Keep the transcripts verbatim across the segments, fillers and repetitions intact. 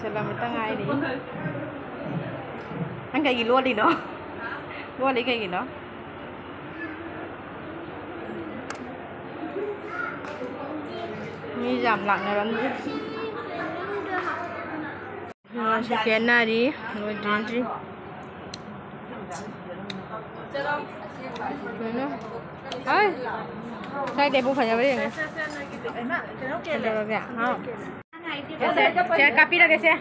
ꯁꯦꯂꯝ ꯈꯛꯇ ꯉꯥꯏꯔꯤ꯫ ꯅꯪ ꯀꯩꯒꯤ ꯂꯣꯜꯂꯤꯅꯣ? ꯂꯣꯜꯂꯤ ꯀꯩꯒꯤꯅꯣ? ꯃꯤꯁꯦ ꯌꯥꯝ ꯂꯥꯛꯅꯔꯝꯗ꯭ꯔꯤ꯫ ꯁꯤ ꯀꯦꯟꯅꯔꯤ, ꯂꯣꯏꯗ꯭ꯔꯤ꯫ ꯀꯩꯅꯣ? ꯍꯥꯏ! ꯁ꯭ꯋꯥꯏꯗꯩꯕꯨ ꯐꯖꯕ ꯌꯦꯡꯉꯦ꯫ ꯀꯩꯗꯧꯔꯒꯦ? ꯍꯥꯎ꯫ ꯁꯦ, ꯁꯦ, ꯀꯥꯞꯄꯤꯔꯒꯦ, ꯁꯦ꯫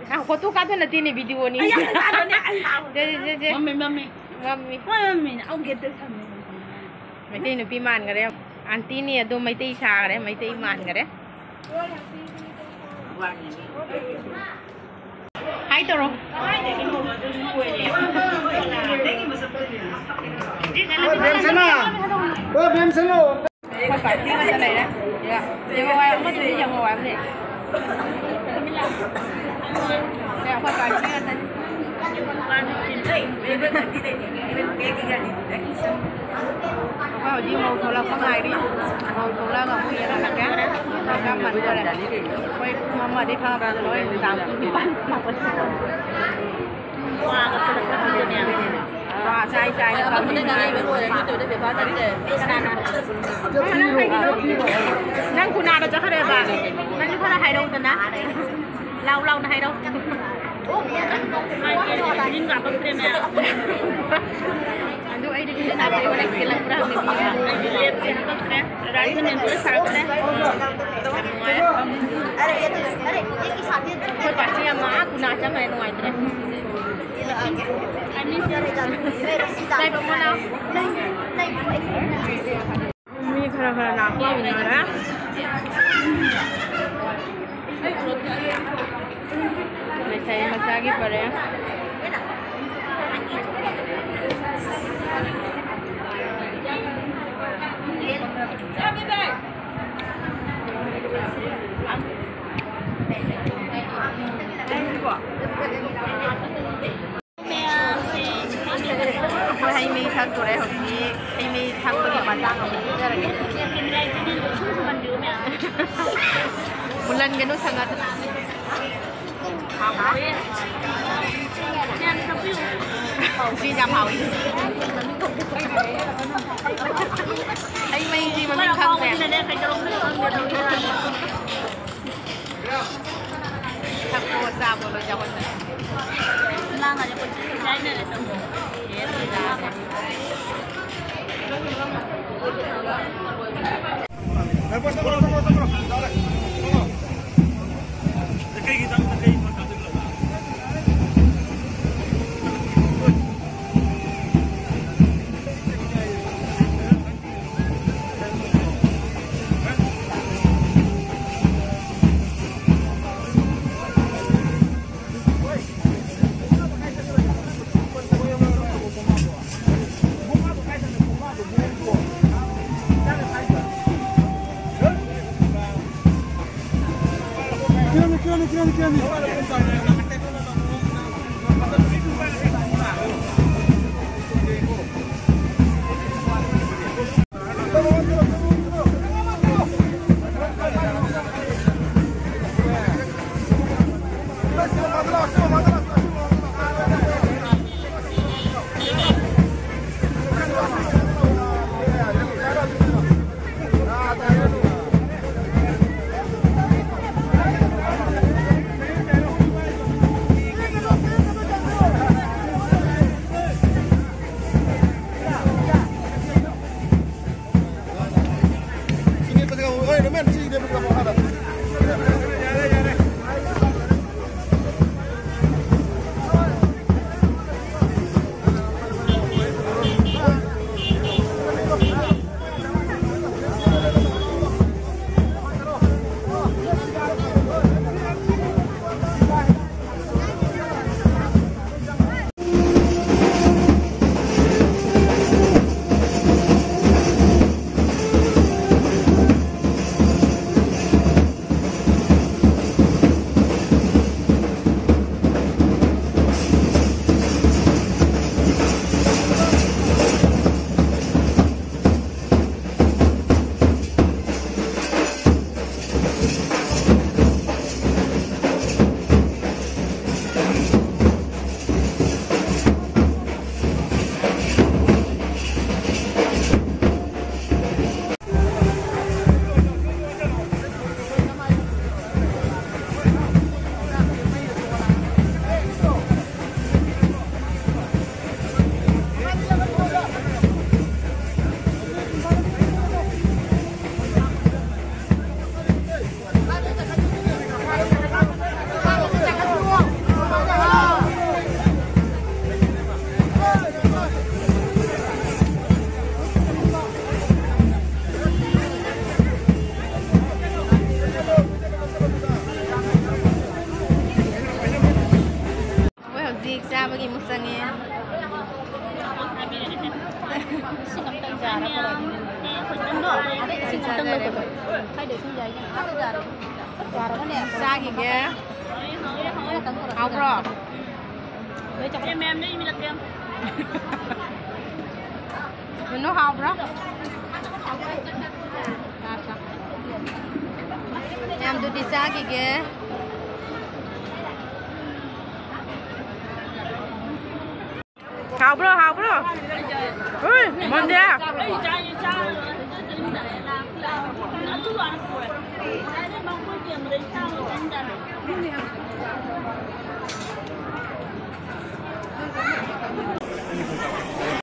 ꯉꯥꯏꯈꯣ, ꯐꯣꯇꯣ ꯀꯥꯞꯇꯣꯏ ꯅꯠꯇꯦꯅꯦ, ꯚꯤꯗꯤꯑꯣꯅꯤ꯫ ꯁꯦ, ꯁꯦ, ꯁꯦ, ꯁꯦ꯫ ꯃꯝꯃꯤ, ꯃꯝꯃꯤ꯫ ꯃꯝꯃꯤ꯫ ꯍꯣꯏ, ꯃꯝꯃꯤ꯫ ꯑꯃꯨꯛ ꯒꯦꯠꯇ ꯊꯝꯃꯦ꯫ ꯃꯩꯇꯩ ꯅꯨꯄꯤ ꯃꯥꯟꯈꯔꯦ꯫ ꯑꯟꯇꯤꯅꯤ ꯑꯗꯣ ꯃꯩꯇꯩ ꯁꯥꯈꯔꯦ, ꯃꯩꯇꯩ ꯃꯥꯟꯈꯔꯦ꯫ ꯍꯥꯏ ꯇꯧꯔꯣ꯫ ꯑꯣ, ꯕꯦꯝꯁꯅꯥ! ꯑꯣ, ꯕꯦꯝꯁꯅꯥ! ꯑꯩꯈꯣꯏ ꯄꯥꯔꯇꯤ ꯉꯥꯛꯇ ꯂꯩꯔꯦ꯫ ꯌꯦꯡꯉꯣ, ꯍꯋꯥꯏ ꯑꯃꯗꯨꯗꯤ ꯌꯦꯡꯉꯣ, ꯍꯋꯥꯏ ꯑꯃꯗꯤ꯫ ꯑꯦ, ꯑꯩꯈꯣꯏ ꯄꯥꯔꯇꯤ ꯉꯥꯛꯇꯅꯤ꯫ ꯑꯩꯈꯣꯏ ꯍꯧꯖꯤꯛ ꯃꯧ ꯊꯣꯛꯂꯛꯄ ꯉꯥꯏꯔꯤ꯫ ꯃꯧ ꯊꯣꯛꯂꯛꯑꯒ ꯑꯃꯨꯛ ꯌꯦꯡꯍꯜꯂꯛꯀꯦ꯫ ꯆꯥꯛ ꯆꯥꯃꯟꯈꯔꯦ꯫ ꯑꯩꯈꯣꯏ ꯄꯨꯡ ꯑꯃꯗꯤ ꯊꯥꯕ꯭ꯔꯥ ꯂꯣꯏ ꯅꯨꯡꯗꯥꯡ ꯄꯨꯡ ꯅꯤꯄꯥꯟ ꯃꯥꯄꯟ꯫ ꯋꯥꯒ ꯐꯖꯅ ꯐꯝꯗꯣꯏꯅꯦ꯫ ꯋꯥ ꯆꯥꯏ ꯆꯥꯏꯅ ꯐꯝꯃꯤ꯫ ꯅꯪ ꯀꯨꯅꯥꯗ ꯆꯠꯈ꯭ꯔꯦꯕ꯫ ꯅꯪꯁꯨ ꯈꯔ ꯍꯥꯏꯔꯛꯎꯗꯅ꯫ ꯂꯥꯎ ꯂꯥꯎꯅ ꯍꯥꯏꯔꯛꯑꯣ꯫ ꯃꯥꯒꯤ ꯒ꯭ꯔꯤꯟ ꯀꯥꯞꯄꯛꯇ꯭ꯔꯦ ꯃꯌꯥꯝ꯫ ꯑꯗꯨ ꯑꯩꯗꯤ ꯒ꯭ꯔꯤꯟ ꯀꯥꯞꯄꯛꯑꯦ, ꯀꯦꯜꯂꯛꯄ꯭ꯔꯥ ꯈꯪꯗꯦ ꯃꯤ ꯑꯃ꯫ ꯑꯩꯗꯤ ꯔꯦꯠꯁꯦ ꯍꯥꯄꯛꯇ꯭ꯔꯦ꯫ ꯔꯥꯏꯁ ꯃꯤꯜ ꯂꯣꯏ ꯁꯥꯔꯛꯇ꯭ꯔꯦ꯫ ꯌꯥꯝ ꯅꯨꯡꯉꯥꯏꯔꯦ꯫ ꯑꯩꯈꯣꯏ ꯄꯥꯔꯇꯤ ꯌꯥꯝ ꯑꯥ ꯀꯨꯅꯥ ꯆꯠꯈ꯭ꯔꯦ, ꯅꯨꯡꯉꯥꯏꯇ꯭ꯔꯦ꯫ ꯆꯥꯏꯕ ꯃꯣꯏꯅ꯫ ꯃꯤ ꯈꯔ ꯈꯔ ꯂꯥꯛꯄ ꯍꯧꯅꯔꯦ꯫ ꯂꯩꯁꯥꯕꯤ ꯃꯆꯥꯒꯤ ꯄꯔꯦꯡ꯫ ꯑꯩꯈꯣꯏ ꯍꯩ ꯃꯍꯤ ꯊꯛꯇꯣꯔꯦ ꯍꯧꯖꯤꯛ꯫ ꯍꯩ ꯃꯍꯤ ꯊꯛꯄꯒꯤ ꯃꯇꯥꯡ ꯑꯃꯨꯛ ꯄꯤꯖꯔꯒꯦ꯫ ꯂꯟꯒꯅꯨ ꯁꯪꯒꯗ꯫ ꯁꯤ ꯌꯥꯝ ꯍꯥꯎꯋꯤ꯫ ꯑꯩ ꯃꯩꯒꯤ ꯃꯃꯤꯡ ꯈꯪꯗ꯭ꯔꯦ꯫ ꯊꯛꯄꯣ ꯆꯥꯕꯣ ꯂꯣꯏ ꯌꯥꯎꯍꯟꯗꯅ꯫ ꯆꯥꯖꯔꯦ꯫ ꯆꯥꯈꯤꯒꯦ꯫ ꯍꯥꯎꯕ꯭ꯔꯣ? ꯅꯨꯅꯨ, ꯍꯥꯎꯕ꯭ꯔꯣ? ꯃꯌꯥꯝꯗꯨꯗꯤ ꯆꯥꯈꯤꯒꯦ꯫ ꯍꯥꯎꯕ꯭ꯔꯣ, ꯍꯥꯎꯕ꯭ꯔꯣ? ꯎꯏ, ꯃꯣꯟꯗꯤꯌꯥ꯫